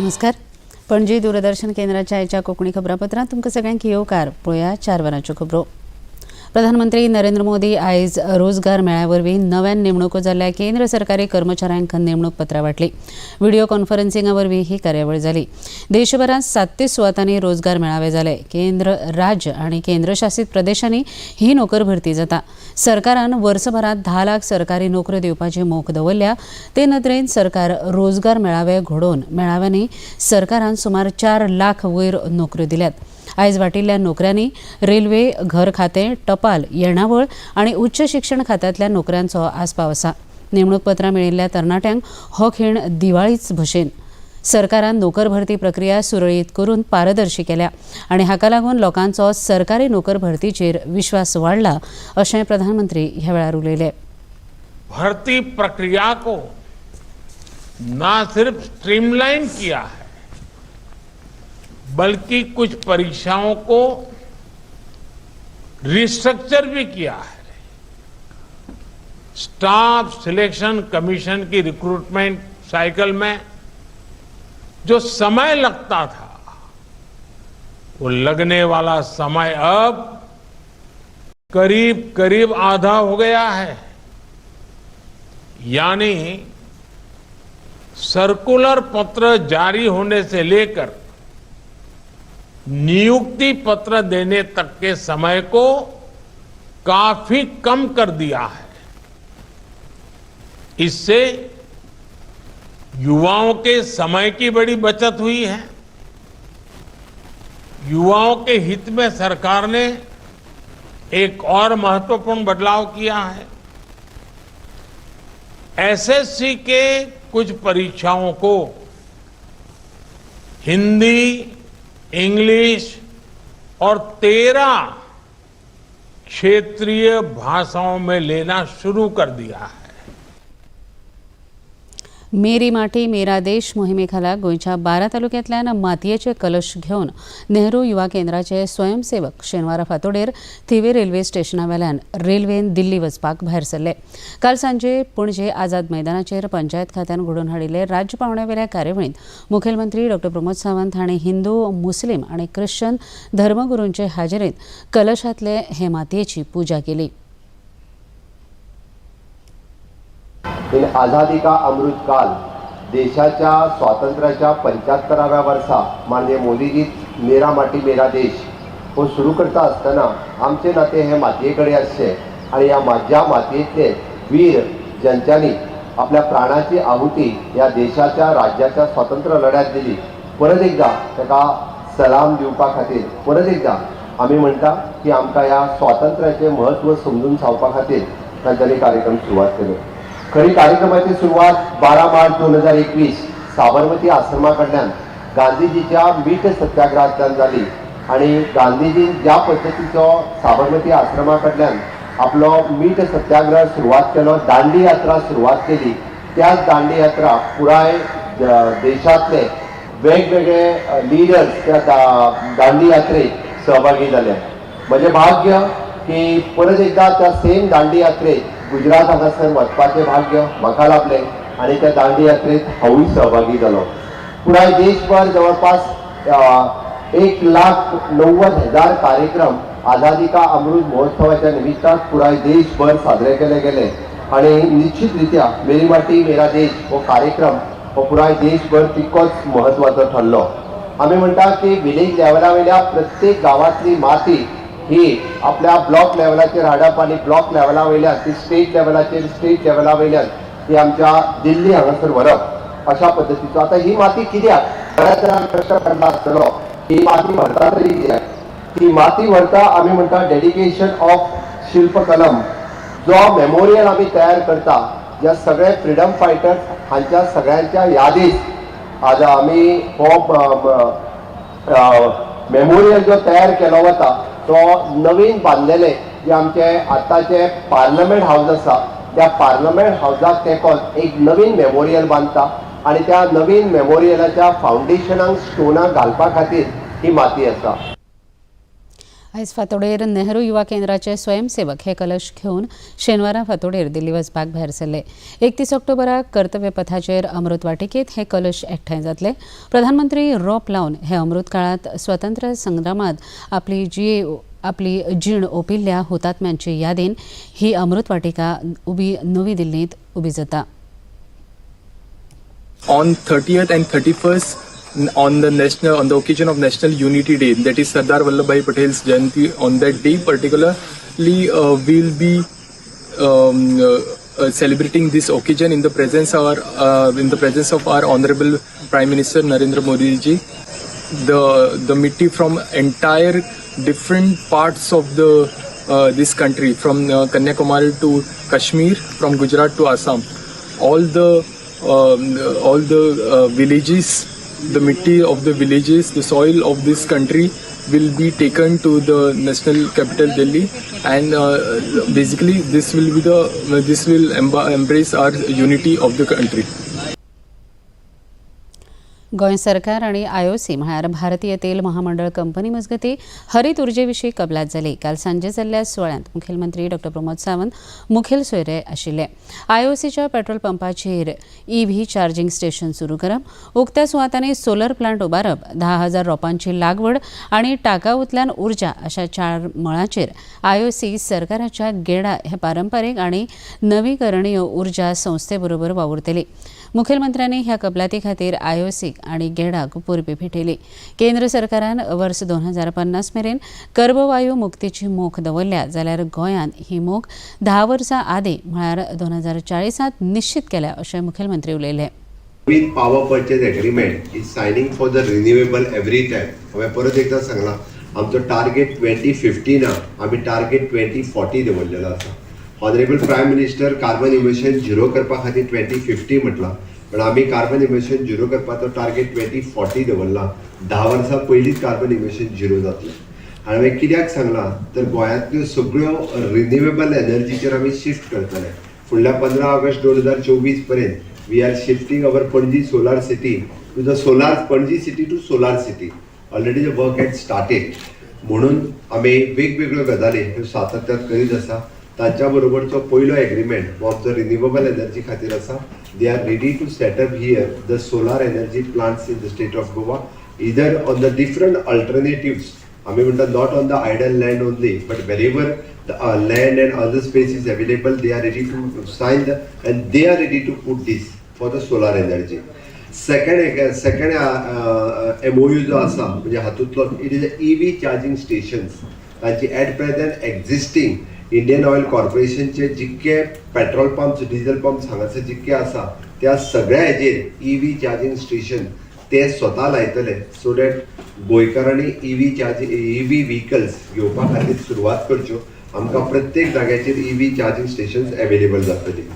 नमस्कार. पणजी दूरदर्शन केंद्राच्या आयच्या कोंकणी खबरापत्रांत तुमकां सगळ्यांक येवकार. पळोवया 4 वरांच्यो खबरो. प्रधानमंत्री नरेंद्र मोदी आयज रोजगार मेळ्या वरवीं नव्यान नेमणुको जाल्ल्या केंद्र सरकारी कर्मचाऱ्यांक नेमणूक पत्रां वांटली. व्हिडिओ कॉन्फरन्सिंगा वरवीं ही कार्यावळ जाली. देशभरात 37 सुवातांनी रोजगार मेळावे जाले. केंद्र, राज्य आनी केंद्रशासीत प्रदेशांनी ही नोकर भरती जाता. सरकारान वर्सभरात 10 लाख सरकारी नोकऱ्यो दिवपाची मोख दवरल्या. ते नदरेन सरकार रोजगार मेळावे घडोवन मेळाव्यांनी सरकारान सुमार 4 लाख वयर नोकऱ्यो दिल्यात. आयज वाटिल्ल्या नोकऱ्यांनी रेल्वे, घर खातें, टपाल, येणावळ आनी उच्च शिक्षण खात्यांतल्या नोकऱ्यांचो आस्पाव आसा. नेमणूक पत्रां मेळिल्ल्या तरणाट्यांक हो खीण दिवाळीच भशेन. सरकारान नोकर भरती प्रक्रिया सुरळीत करून पारदर्शी केल्या आनी हाका लागून लोकांचो सरकारी नोकर भरतीचेर विश्वास वाडला, अशें प्रधानमंत्री ह्या वेळार उलयले. भर्ती प्रक्रिया को न सिर्फ स्ट्रीमलाइन किया है, बल्कि कुछ परीक्षाओं को रिस्ट्रक्चर भी किया है। स्टाफ सिलेक्शन कमीशन की रिक्रूटमेंट साइकिल में जो समय लगता था, वो लगने वाला समय अब करीब करीब आधा हो गया है। यानी सर्कुलर पत्र जारी होने से लेकर नियुक्ति पत्र देने तक के समय को काफी कम कर दिया है। इससे युवाओं के समय की बड़ी बचत हुई है। युवाओं के हित में सरकार ने एक और महत्वपूर्ण बदलाव किया है। एसएससी के कुछ परीक्षाओं को हिंदी, इंग्लिश और 13 क्षेत्रीय भाषाओं में लेना शुरू कर दिया है। मेरी माटी मेरा देश मोहिमेखाला गोंयच्या 12 तालुक्यांतल्यान मातयेचे कलश घेवन नेहरू युवा केंद्राचे स्वयंसेवक शेनवारा फांतोडेर थिवे रेल्वे स्टेशना वेल्यान रेल्वेन दिल्ली वचपाक भायर सरले. काल सांजे पणजे आझाद मैदानाचेर पंचायत खात्यान घडोवन हाडिल्ले राज्य पांवड्यावेल्या कार्यावळींत मुखेलमंत्री डॉ प्रमोद सावंत हांणी हिंदू, मुस्लीम आनी ख्रिश्चन धर्मगुरूंचे हाजेरींत कलशांतले हे मातयेची पुजा केली. इन आझादी का अमृत काल, देशाच्या स्वातंत्र्याच्या 75व्या वर्सा माननीय मोदीजी मेरा माटी मेरा देश हो सुरू करता आसतना आमचें नातें हें मातये कडेन आसचें आनी ह्या ज्या मातयेंतले वीर ज्यांच्यांनी आपल्या प्राणाची आहुती ह्या देशाच्या, राज्याच्या स्वातंत्र्य लढ्यात दिली, परत एकदा ताका सलाम दिवपा खातीर परत एकदा आमी म्हणटा की आमकां ह्या स्वातंत्र्याचें म्हत्व समजून सांगपा खातीर तांच्यांनी कार्यक्रम सुरवात केलो. खरी कार्यक्रमाची सुरवात 12 मार्च 2021 साबरमती आश्रमा कडल्यान गांधीजीच्या मीठ सत्याग्रहांतल्यान जाली आनी गांधीजीन ज्या पद्दतीचो साबरमती आश्रमा कडल्यान आपलो मीठ सत्याग्रह सुरवात केलो, दांडी यात्रा सुरवात केली, त्याच दांडी यात्रा पुराय देशांतले वेगवेगळे लिडर्स त्या दांडी यात्रेत सहभागी जाले. म्हजें भाग्य की परत एकदा त्या सेम दांडी यात्रेत गुजरात हांगासर वचपाचें भाग्य म्हाका लाभलें आनी त्या दांडी यात्रेत हांवूय सहभागी जालो. पुराय देशभर जवळपास 1,90,000 कार्यक्रम आझादी का अमृत महोत्सवाच्या निमित्तान पुराय देशभर साजरे केले गेले आणि निश्चित रित्या मेरी माटी मेरा देश हो कार्यक्रम हो पुराय देशभर तितकोच म्हत्वाचो ठरलो. आमी म्हणटा की विलेज लेवला वयल्या प्रत्येक गांवांतली माती ही आपल्या ब्लॉक लेवलाचेर हाडप आनी ब्लॉक लेवला वयल्यान ती स्टेट लेवलाचेर, स्टेट लेवला वयल्यान ती आमच्या दिल्ली हांगासर व्हरप, अशा पद्दतीचो. आतां ही माती कित्याक? बऱ्याच जाणांक प्रश्न पडला आसतलो, ही माती व्हरता तरी कित्याक? ती माती व्हरता, आमी म्हणटा, डेडिकेशन ऑफ शिल्पकलम जो मेमोरियल आमी तयार करता, ज्या सगळे फ्रिडम फायटर्स हांच्या सगळ्यांच्या यादीत आज आमी हो मेमोरियल जो तयार केलो वता, तो नवीन बांदलेले जे आमचे आतांचे पार्लमेंट हावज आसा, त्या पार्लमेंट हावजाक तेंकोन एक नवीन मेमोरियल बांदता आनी त्या नवीन मेमोरियलाच्या फावंडेशनाक स्टोनाक घालपा खातीर ही माती आसा. आयज फांतोडेर नेहरू युवा केंद्राचे स्वयंसेवक हे कलश घेवन शेनवारा फांतोडेर दिल्ली वचपाक भायर सरले. 31 ऑक्टोबराक कर्तव्य पथाचेर अमृत वाटिकेत हे कलश एकठांय जातले. प्रधानमंत्री रोप लावन हे अमृत काळात स्वतंत्र संग्रामात आपली जीण ओपिल्ल्या हुतात्म्यांचे यादीन ही अमृत वाटिका उबी नवी दिल्लीत उबी जाता. On 30th and 31st, on the occasion of National Unity Day, that is Sardar Vallabhbhai Patel's Jayanti, on that day particularly we'll be celebrating this occasion in the presence of our honorable Prime Minister Narendra Modi ji. The mitti from entire different parts of the this country, from Kanyakumari to Kashmir, from Gujarat to Assam, all the villages, the mitti of the villages, the soil of this country will be taken to the national capital Delhi, and basically this will embrace our unity of the country. Goa सरकार आनी IOC म्हळ्यार भारतीय तेल महामंडळ company मजगती हरीत उर्जे विशीं कबलात जाली. काल सांजे जाल्ल्या सुवाळ्यांत मुखेलमंत्री डॉ प्रमोद सावंत मुखेल सोयरे आशिल्ले. आयओसीच्या पेट्रोल पंपाचेर ईव्ही चार्जिंग स्टेशन सुरू करप, उक्त्या सुवातांनी सोलर प्लांट उबारप, 10,000 रोपांची लागवड आनी टाकाऊंतल्यान उर्जा अशा चार मळांचेर आयओसी सरकाराच्या गेडा हे पारंपारीक आनी नवीकरणीय उर्जा संस्थे बरोबर वावुरतली. मुखेलमंत्र्यांनी ह्या कबलाती खातीर आयओसीक आनी गेडाक परबीं भेटयली. केंद्र सरकारान वर्स 2050 मेरेन कर्बवायू मुक्तीची मोख दवरल्या, जाल्यार गोंयान ही मोख 10 वर्सां आदीं म्हळ्यार 2040त निश्चित केल्या, अशें मुखेलमंत्री उलयले. With power purchase agreement is signing for the renewable every time. हांवें परत एकदां सांगलां, आमचो टार्गेट 2015 आमी टार्गेट 2040 दवरलेलो आसा. Honourable Prime Minister carbon emission zero करपा खातीर 2050 म्हटलां, पण आमी कार्बन इमिशन झिरो करपाचो टार्गेट 2040 दवरला. 10 वर्सां पयलींच कार्बन इमिशन झिरो जातलें. आनी हांवें कित्याक सांगलां तर गोंयांतल्यो सगळ्यो रिन्युएबल एनर्जीचेर आमी शिफ्ट करतले. फुडल्या 15 ऑगस्ट 2024 पर्यंत we are shifting our Panaji solar city to the solar Panaji city to solar city. Already the work had started. म्हणून आमी वेगवेगळ्यो गजाली ह्यो सातत्यात करीत आसा. तांच्या बरोबरचो पयलो एग्रीमेंट हो आमचो रिन्युएबल एनर्जी खातीर आसा. They are ready to set up here the solar energy plants in the state of Goa, either on the different alternatives. आमी म्हणटा, not on the idle land only, but wherever the land and other space is available, they are ready to sign the and they are ready to put this for the solar energy. Second MOU जो आसा, म्हणजे हातूंतलो, it is a EV charging stations. तांची at present existing Indian oil कॉर्पोरेशनचे जितके petrol pumps, diesel pumps हांगासर जितके आसा, त्या सगळ्या हेजेर ईव्ही चार्जिंग स्टेशन ते स्वता लायतले, सो that गोंयकारांनी EV vehicles घेवपा खातीर सुरवात करच्यो. आमकां प्रत्येक जाग्याचेर ईव्ही चार्जिंग स्टेशन्स अवेलेबल जातली.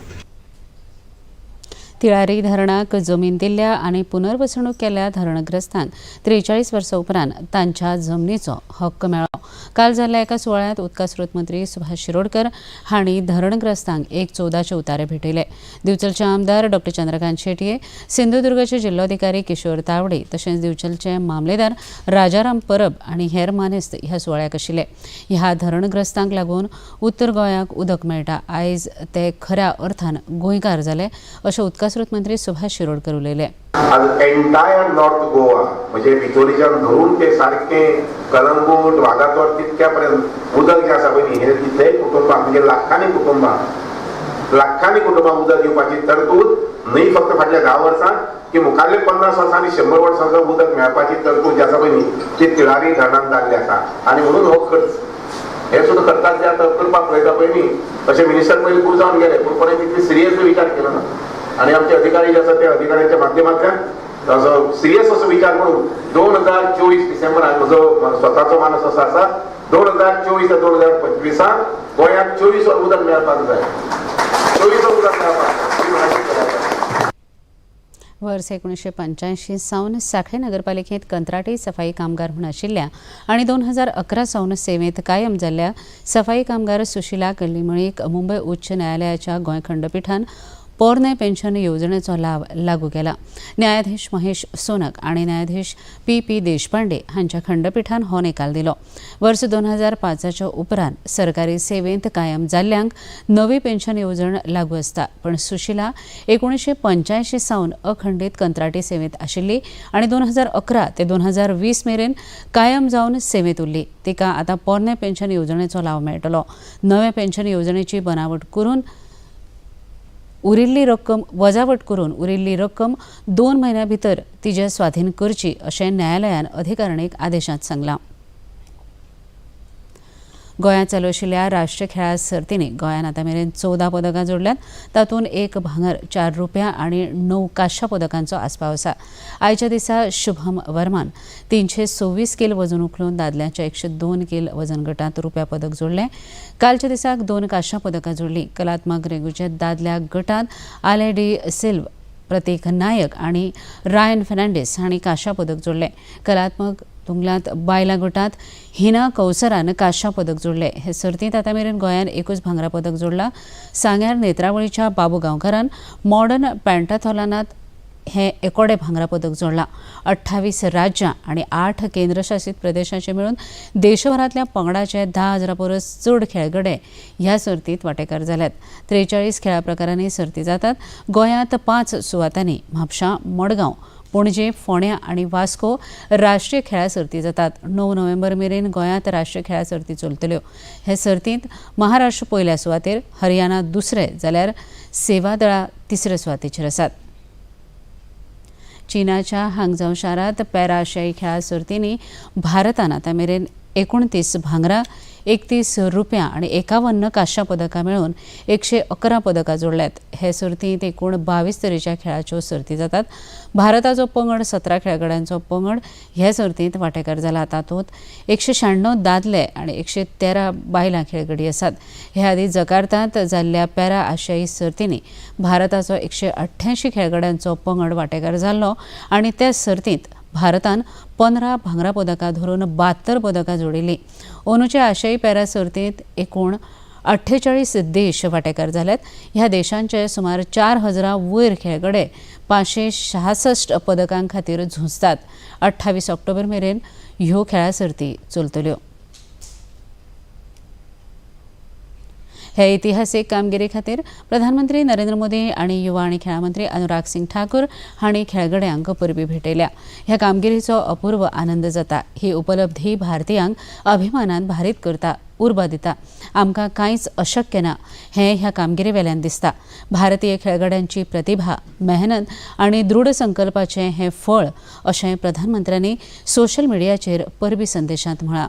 तिळारी धरणाक जमीन दिल्ल्या आनी पुनर्वसणूक केल्ल्या धरणग्रस्तांक 43 वर्सां उपरांत तांच्या जमनीचो हक्क मेळ्ळो. काल जाल्ल्या एका सुवाळ्यांत उदका स्रोत मंत्री सुभाष शिरोडकर हांणी धरणग्रस्तांक 1:14चे उतारे भेटयले. दिवचलचे आमदार डॉ चंद्रकांत शेटये, सिंधुदुर्गचे जिल्लोधिकारी किशोर तावडे, तशेंच दिवचलचे मामलेदार राजाराम परब आनी हेर मानेस्त ह्या सुवाळ्याक आशिल्ले. ह्या धरणग्रस्तांक लागून उत्तर गोंयाक उदक मेळटा. आयज ते खऱ्या अर्थान गोंयकार जाले, अशें उदका स्रोत मंत्री सुभाष शिरोडकर उलयले. आज एंटायर नॉर्थ गोवा, म्हणजे बिचोलीच्यान धरून ते सारकें कलंगूट, वागातोर तितक्या पर्यंत उदक जें आसा पळय न्ही, हे तितलेय कुटुंबां, म्हणजे लाखांनी कुटुंबां, लाखांनी कुटुंबां उदक दिवपाची तरतूद न्हय फक्त फाटल्या 10 वर्सां की मुखारले 50 वर्सां आनी 100 वर्सांचो उदक मेळपाची तरतूद जी आसा पळय न्ही, ती तिळारी धरणान जाल्ली आसा. आनी म्हणून हो खर्च हे सुद्दां करतात जे आतां करपाक पळयता पळय न्ही, तशें मिनिस्टर पयलीं खूब जावन गेले, पूण कोणें तितली सिरियसली विचार केलो ना. आनी आमचे अधिकारी जे आसा, त्या अधिकाऱ्यांच्या माध्यमांतल्यान असो सिरियस असो विचार करून 2024 डिसेंबरान, म्हजो स्वताचो मानस असो आसा, 2024 ते 2025साक गोंयांत 24 वर उदक मेळपाक जाय, 24 वर उदक मेळपाक जाय. ही म्हाजी जबाबदारी. वर्स 1985 सावन सांखळे नगरपालिकेंत कंत्राटी सफाई कामगार म्हूण आशिल्ल्या आनी 2011 सावन सेवेंत कायम जाल्ल्या सफाई कामगार सुशिला कल्लीमळीक मुंबय उच्च न्यायालयाच्या गोंय खंडपिठान पोरणे पेन्शन येवजणेचो लाव लागू केला. न्यायाधीश महेश सोनक आनी न्यायाधीश पी पी देशपांडे हांच्या खंडपिठान हो निकाल दिलो. वर्स 2005च्या उपरांत सरकारी सेवेंत कायम जाल्ल्यांक नवी पेन्शन येवजण लागू आसता, पण सुशिला 1985 सावन अखंडीत कंत्राटी सेवेंत आशिल्ली आनी 2011 ते 2020 मेरेन कायम जावन सेवेंत उरली. तिका आतां पोरणे पेन्शन येवजणेचो लाव मेळटलो. नवे पेन्शन येवजणेची बनावट करून उरिल्ली रक्कम वजावट करून उरिल्ली रक्कम 2 म्हयन्या भितर तिजे स्वाधीन करची अशें न्यायालयान अधिकारणीक आदेशांत सांगलां. गोंयांत चालू आशिल्ल्या राष्ट्रीय खेळां सर्तींनी गोंयान आतां मेरेन 14 पदकां जोडल्यात. तातूंत 1 भांगर, 4 रुपया आनी 9 कांश्या पदकांचो आस्पाव आसा. आयच्या दिसा शुभम वर्मान 326 कील वजन उखलून दादल्यांच्या 102 कील वजन गटांत रुप्या पदक जोडलें. कालच्या दिसाक 2 कांश्या पदकां जोडलीं. कलात्मक रेगूच्या दादल्या गटांत आले डी सिल्व, प्रतीक नायक आनी रायन फेर्नांडीस हांणी कांश्या पदक जोडलें. कलात्मक तुंगलांत बायलां गटांत हिना कौसरान कांश्या पदक जोडलें. हे सर्तींत आतां मेरेन गोंयान 1 भांगरा पदक जोडलां. सांग्यार नेत्रावळीच्या बाबू गांवकारान मॉडर्न पॅन्टाथॉलानात हें एकोडें भांगरा पदक जोडलां. 28 राज्यां आनी 8 केंद्रशासीत प्रदेशांचे मेळून देशभरांतल्या पंगडाचे 10,000 परस चड खेळगडे ह्या सर्तींत वांटेकार जाल्यात. 43 खेळा प्रकारांनी सर्ती जातात. गोंयांत 5 सुवातांनी म्हापशां, मडगांव, पणजे, फोंड्या आनी वास्को राष्ट्रीय खेळां सर्ती जातात. 9 नोव्हेंबर मेरेन गोंयांत राष्ट्रीय खेळां सर्ती चलतल्यो. हे सर्तींत महाराष्ट्र पयल्या सुवातेर, हरियाणा दुसरे, जाल्यार सेवा दळां तिसरे सुवातेचेर आसात. चीनाच्या हांगजाव शारांत पॅरा आशियाई खेळां सर्तींनी भारतान आतां मेरेन 29 भांगरां, 31 रुपया आनी 51 कांश्या पदकां मेळून 111 पदकां जोडल्यात. हे सर्तींत एकूण 22 तरेच्या खेळाच्यो सर्ती जातात. भारताचो पंगड 17 खेळगड्यांचो पंगड हे सर्तींत वांटेकार जाला. तातूंत 196 दादले आनी 113 बायलां खेळगडी आसात. हे आदीं जकार्तांत जाल्ल्या पॅरा आशियाई सर्तींनी भारताचो 188 खेळगड्यांचो पंगड वांटेकार जाल्लो आनी त्या सर्तींत भारतान 15 भांगरा पदकां धरून 72 पदकां जोडिल्लीं. अंदूचे आशियाई पॅरा सर्तींत एकूण 48 देश वांटेकार जाल्यात. ह्या देशांचे सुमार 4,000 वयर खेळगडे 566 पदकां खातीर झुजतात. 28 ऑक्टोबर मेरेन ह्यो खेळां सर्ती चलतल्यो. हे इतिहासीक कामगिरी खातीर प्रधानमंत्री नरेंद्र मोदी आनी युवा आनी खेळां मंत्री अनुराग सिंग ठाकूर हांणी खेळगड्यांक परबी भेटयल्या. ह्या कामगिरीचो अपूर्व आनंद जाता. ही उपलब्धी भारतीयांक अभिमानान भारीत करता, उर्बा दिता. आमकां कांयच अशक्य ना हें ह्या कामगिरी वेल्यान दिसता. भारतीय खेळगड्यांची प्रतिभा, मेहनत आनी दृढ संकल्पाचें हें फळ अशें प्रधानमंत्र्यांनी सोशल मिडियाचेर परबी संदेशांत म्हळां.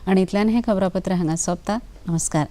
आनी इतल्यान हें खबरापत्र हांगा सोंपता. नमस्कार.